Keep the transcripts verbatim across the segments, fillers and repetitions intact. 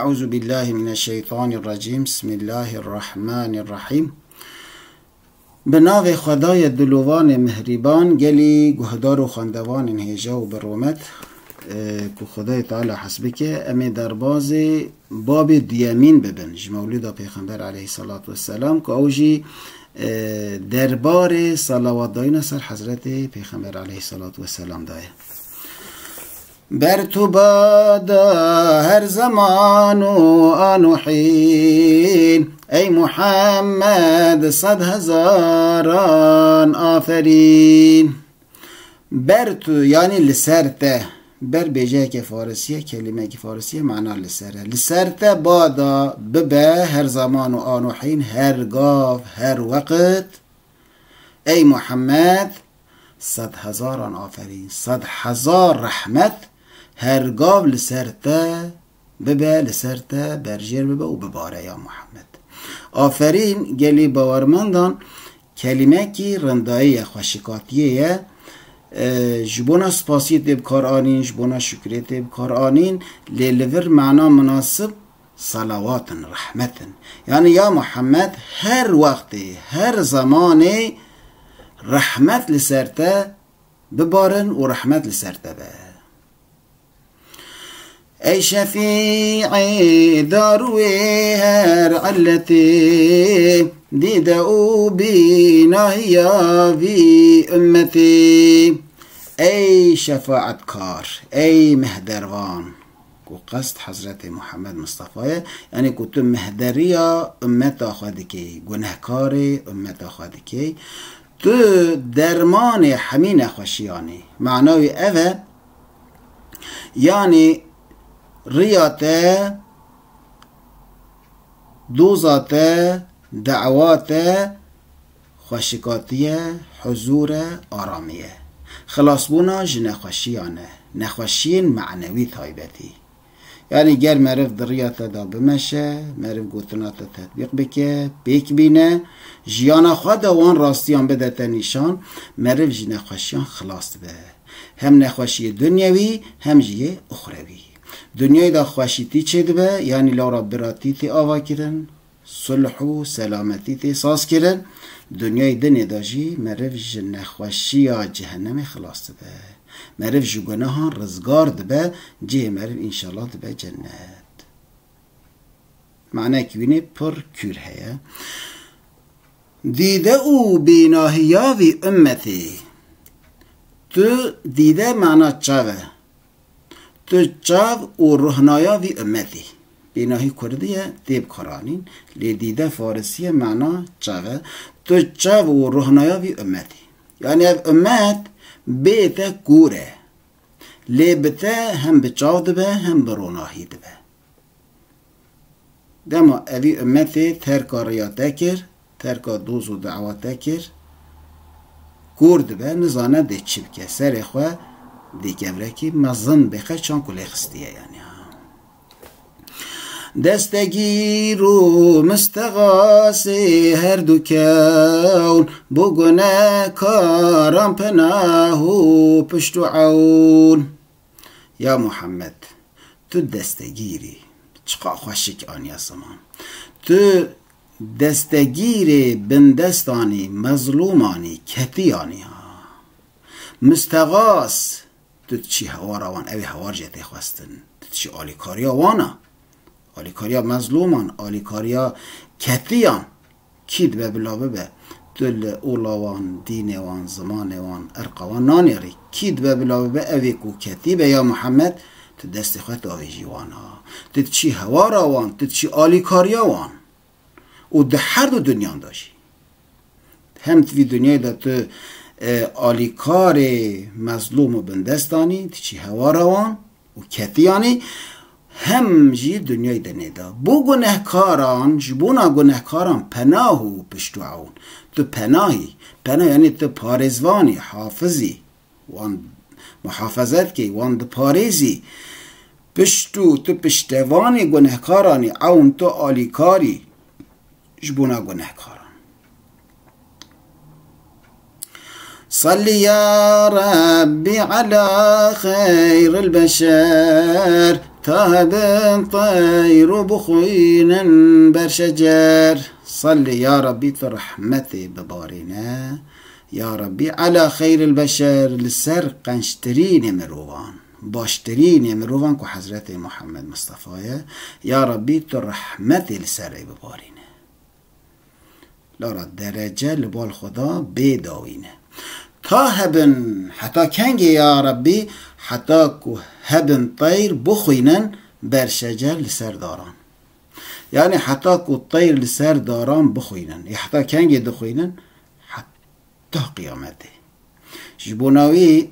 Euzu billahi mineşşeytanirracim. Bismillahirrahmanirrahim. Bi navê Xwedayê dilovan ê mihrîban, gelî guhdar û xwendevanên hêja û bi rûmet, e, ku Xwedayê Teala hez bike, em ê derbazê babê duyemîn bibin ji Mewlûda Pêxember aleyhisselatu vesselam, ku ew jî, e, derbarê salawatdayîna ser Hezretê Pêxember aleyhisselatu vesselam de ye. Ber tu bada her zeman û an û hîn, ey Muhammed, sed hezaran aferîn. Ber tu, yanî li ser te. Ber bêjeyeke farisî ye, kelîmekî farisî ye, mana li ser e. Li ser te bada bibe her zeman û an û hîn, her gav, her weqt. Ey Muhammed, sed hezaran aferîn, sed hezar rehmet her gav li ser te bibe, li ser te berjêr bibe û bibare ya Muhammed. Aferîn, gelî bawermendan kelîmekî rindayî ye, xweşikatiyê ye. E, ji bona spasiyê tê bi kar anîn, ji bona şukrê tê bi kar anîn, lê li vir mana minasib salawat in, rehmet in. Yanî ya Muhammed her wextê, her zemanê rehmet li ser te bibarin û rehmet li ser te be. Ey şefî'ê darûyê her illetê, dîde û bînahiya vî ummetê. Ey şefaatkar, ey mehdervan, ku qest Hezretê Muhammed Mistefa ye, yanî ku tu mehderiya ummeta xwe dikey, gunehkarê ummeta xwe dikey, tu dermanê hemî nexweşiyan î. Mana wî ev e, yanî riya te, doza te, dawa te xweşikatî ye, huzûr e, aramî ye. Xilasbûna ji nexweşiyan e, nexweşiyên manewî taybetî. Yanî ger meriv di riya te de bimeşe, meriv gotina te tetbîq bike, pêk bîne, jiyana xwe de wan rastiyan bide te nîşan, meriv ji nexweşiyan xilas dibe. Hem nexweşiyê dunyewî, hem jî yê uxrewî. Dinyayê de xweşîtî çêdibe, yanî lawra biratî tê avakirin, sulh û selametî tê sazkirin. Dinyayê dinê de jî meriv ji nexweşiya cehennemê xilas dibe. Meriv ji gunehan rizgar dibe, cihê meriv înşallah dibe cennet. Manekî wînê pir kûr heye. Dîde û bînahiya vî ummetê. Tu dîde mana çav e. Tu çav û ruhnaya vî ummetê. Bînahî kurdî ye, tê bikaranîn, lê dîde farisî ye, mana çav e. Tu çav û ruhnaya vî ummetê. Yanî ev ummet bê te kûr e. Lê bi te hem bi çav dibe, hem bi ronahî dibe. Dema evî ummetê terka riya te kir, terka doz û dawa te kir, kûr dibe, nizane dê çi bike. Serê xwe dê kevrekî mezin bêxe çan ku lê xistiye, yanî. Destegîr û mistexasê her du kewn, bo gunehkaran penah û pişt û ewn. Ya Muhammed, tu destegîrî, çiqa xweşik aniya ziman. Tu destegîrê bindestanî, mezlûmanî, ketiyanî ha. Mistexas, tu diçî hewara wan, ew ê hewar jê tê xwestin. Tu diçî alîkariya wan a. Alîkariya mezlûman, alîkariya ketiyan. Kî dibe bila bibe, tu li ola wan, dînê wan, zimanê wan, irqa wan nanêrî. Kî dibe bila bibe, ev ê ku ketî be ya Muhammed, tu destê xwe tavêjî wan a. Tu diçî hewara wan, tu diçî alîkariya wan. Û di her du dinyan de jî. Hem di vî dinyayê de tu, e, alîkarê mezlûm û bindestanî, diçî hewara wan û ketiyanî, hem jî dinyayê dinê de. Bo gunehkaran, ji bona gunehkaran penah û pişt û ewn. Tu penahî, penah yanî tu parêzvanî, hafizî, wan muhafaza dikey, wan diparêzî. Pişt û tu piştevanê gunehkaranî, ewn tu alîkarî ji bona gunehkaran. Salli ya Rabbî ala xeyril beşer, Ta hebin teyr û bixwînin ber şecer. Sallî ya Rabbî, tu rehmetê bibarîne. Ya Rabbî, ela xeyril beşer, li ser qençtirînê mirovan, baştirînê mirovan ku Hezretê Muhammed Mistefa ye. Ya Rabbî, tu rehmetê li ser rê bibarîne. Lara derece li bal Xweda bê dawî ne. Ta hebin, heta kengê ya Rebbî, heta ku hebin teyr bixwînin ber şecer li ser daran. Yani heta ku teyr li ser daran bixwînin. Ê heta kengê dixwînin? Heta qiyametê. Ji bona wî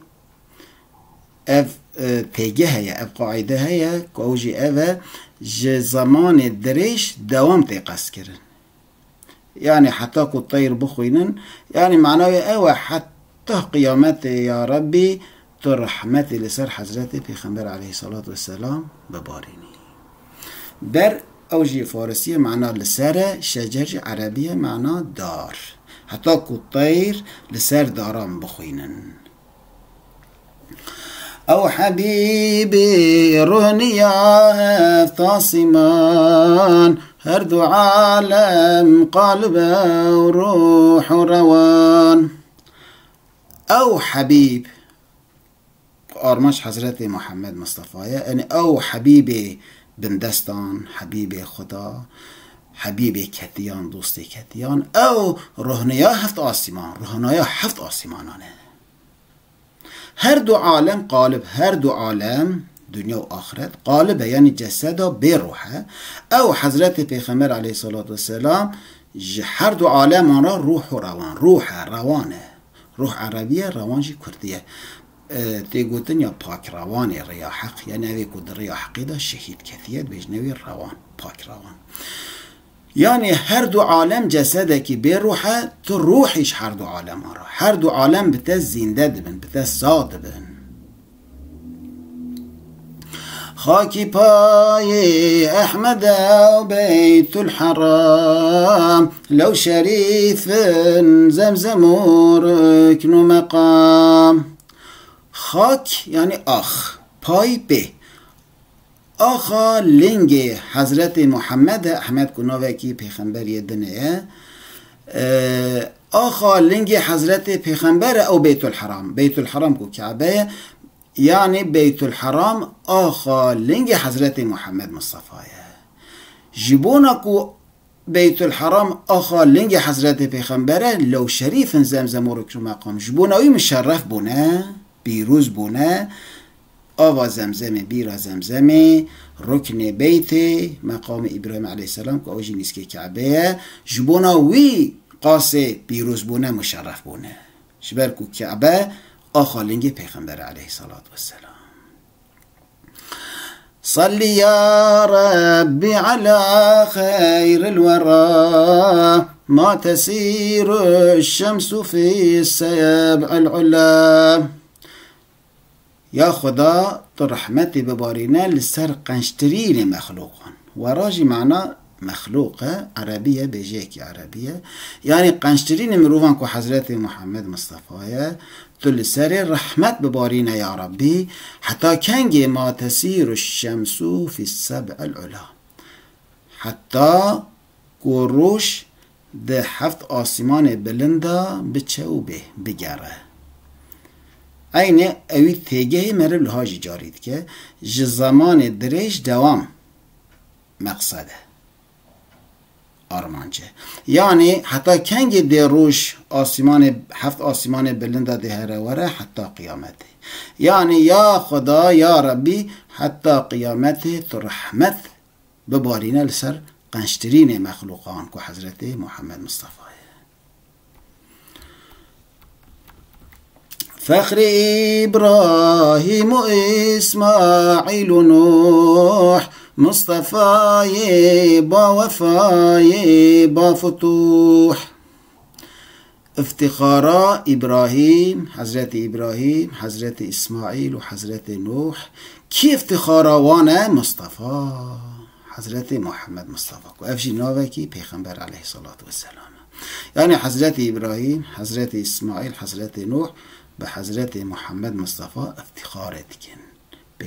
ev, e, têgeh heye, ev qaîde heye, ku ew jî ev e, ji zemanê dirêj dewam tê qestkirin. Yani heta ku teyr bixwînin, yani mana wê ew e, heta qiyametê ya Rebbî, tu rehmetê li ser Hezretê Pêxember aleyhissalatu vesselam bibarînî. Ber ew jî farisiyê mana li ser e, şecer jî erebiyê mana dar. Heta ku teyr li ser daran bixwînin. Ew Hebîbê ruhniya heft asîman, her du alem qalib ew ruh û rewan. Ew Hebîb, armanc Hezretê Muhammed Mistefa ye, yani ew Hebîbê bindestan, Hebîbê Xweda, Hebîbê ketiyan, dostê ketiyan, ew ruhniya heft asîman, ruhnaya heft asîmanan e. Her du alem qalib, her du alem, dinya û axiret, qalib e, yani ceseda bê ruh e. Ew Hezretê Pêxember aleyhissalatu vesselam ji her du aleman re ruh û rewan, ruh e, rewan e. Ruh erebî ye, rewan jî kurdî ye. E, tê gotin ya pakrewanê rêya heq, yani evê ku di rêya heqê de şehîd ketiye, dibêjine wî rewan, pakrewan. Yani her du alem cesedekî bê ruh e, tu ruhî ji her du aleman re. Her du alem bi te zînde dibin, bi te sax dibin. Xakî payê Ehmed ew Beytul Heram, lew şerîfin Zemzem û rukn û meqam. Xak, yani ax, pay pê. Axa lingê Hezretê Muhammed e, Ehmed ku navekî pêxemberiyê dinê ye. E, axa lingê Hezretê Pêxember e, ew Beytul Heram. Beytul Heram ku Kabe ye, yani Beytul Heram axa lingê Hezretê Muhammed Mustafa ye. Ji bona ku Beytul Heram axa lingê Hezretê Pêxember e, lew şerîfin Zemzem û rukn û meqam. Ji bona wî muşerref bûne, pîroz bûne. Ava Zemzemê, bîra Zemzemê, ruknê beytê, meqamê Îbrahîm aleyhisselam ku ew jî nîskê Kabe ye. Ji bona wî qasê pîroz bûne, muşerref bûne. Ji ber ku Kabe axa lingê Pêxember e aleyhissalatu vesselam. Salli ya Rabbi ala xeyril wera, ma tesiru şemsu fi seb'il ula. Ya Xuda, tu rehmetê bibarîne li ser qençtirînê mexlûqan. Wera jî mana mexlûq e, erebî ye, bêjeyekî erebî ye. Yanî qençtirînê mirovan ku Hezretê Muhammed Mistefa ye, tu li serê rehmet bibarîne ya Rabbî, heta kengê ma tesîru şemsu fî seb'il ula. Heta ku roj di heft asîmanê bilind de biçe û bê, bigere. Eynê ewî têgehê meriv liha jî carî dike, ji zemanê dirêj dewam meqsed e. Armanc e. Yanî heta kengê dê roj asîmanê, heft asîmanê bilind de dê here were heta qiyametê. Yanî ya Xuda, ya Rabbî, heta qiyametê tu rehmet bibarîne li ser qençtirînê mexlûqan ku Hezretê Muhammed Mistefa ye. Fexrî Îbrahîm û Îsmaîl û Nuh, Mistefayê bawefayê bafutûh. Îftixara Îbrahîm, Hezretî Îbrahîm, Hezretî Îsmaîl û Hezretî Nuh. Kî îftixara wan e? Mistefa. Hezretî Muhammed Mistefa. Ku ev jî navekî Pêxember aleyhissalatu vesselam e. Yanî Hezretî Îbrahîm, Hezretî Îsmaîl, Hezretî Nuh bi Hezretî Muhammed Mistefa îftixarê dikin.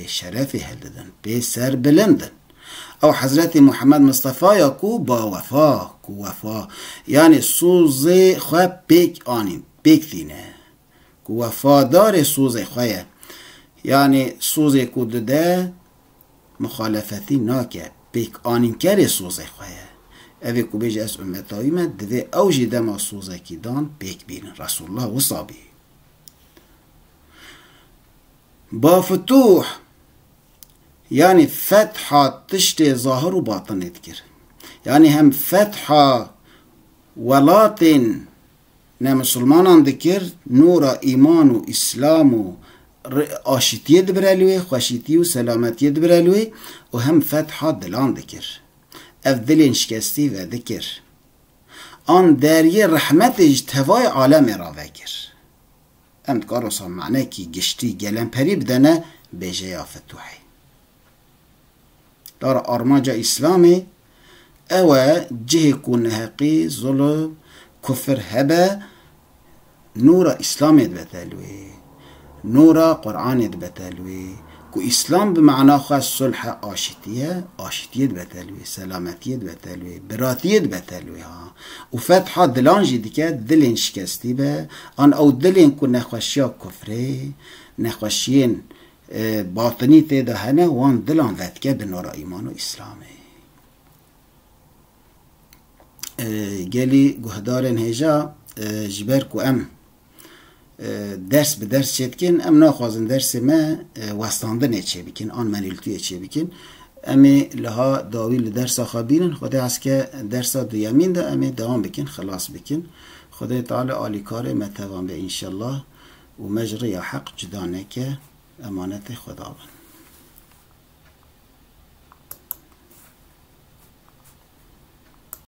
şerefê hildidin, pê serbilind in. Ew Hezretî Muhammed Mistefa ya ku ba wefa, ku wefa, yanî sozê xwe pêk anîn, pêk tîne. Ku wefadarê sozê xwe ye. Yanî sozê ku dide, muxalefetî nake, pêkanînkerê sozê xwe ye. Ev ê ku bêje ez ummeta wî me, divê ew jî dema sozekî dan pêk bînin. Resulullah wisa bî. Ba futuh, yanî fetha tiştê zahir û batinê dikir. Yanî hem fetha welatên nemisilmanan dikir, nûra îman û îslam û ri-, aşîtiyê dibire li wê, xweşîtî û selametiyê dibire li wê û hem fetha dilan dikir. Ev dilên şikestî vedikir. An deriyê rehmetê ji tevayê alemê re vekir. Em dikar wisa manekî giştî gelemperî bidene bêjeya Fituhê. Dara armanca Îslamê ew e, cihê ku neheqî, zulm, kufir hebe, nûra Îslamê dibete li wê. Nûra Qur'anê dibete li wê. Ku Îslam bi mana xwe sulh e, aşitî ye, aşitiyê dibete li wê, selametiyê dibete li wê, biratiyê dibete li wê ha. Û fetha dilan jî dike, dilên şikestî be, an ew dilên ku nexweşiya kufrê, nexweşiyên, e, batinî tê de hene, wan dilan vedike bi nûra îman û Îslamê. E, gelî guhdarên hêja, e, ji ber ku em, e, ders bi ders çêdikin, em naxwazin dersê me, e, westandinê çêbikin, an menîltiyê çêbikin. Em ê liha dawî li dersa xwe bînin, Xwedê hez ke dersa duyemîn de em ê dewam bikin, xilas bikin. Xwedê Teala alîkarê me tevan be înşellah û me ji rêya heq cuda neke, emanetê Xweda bin.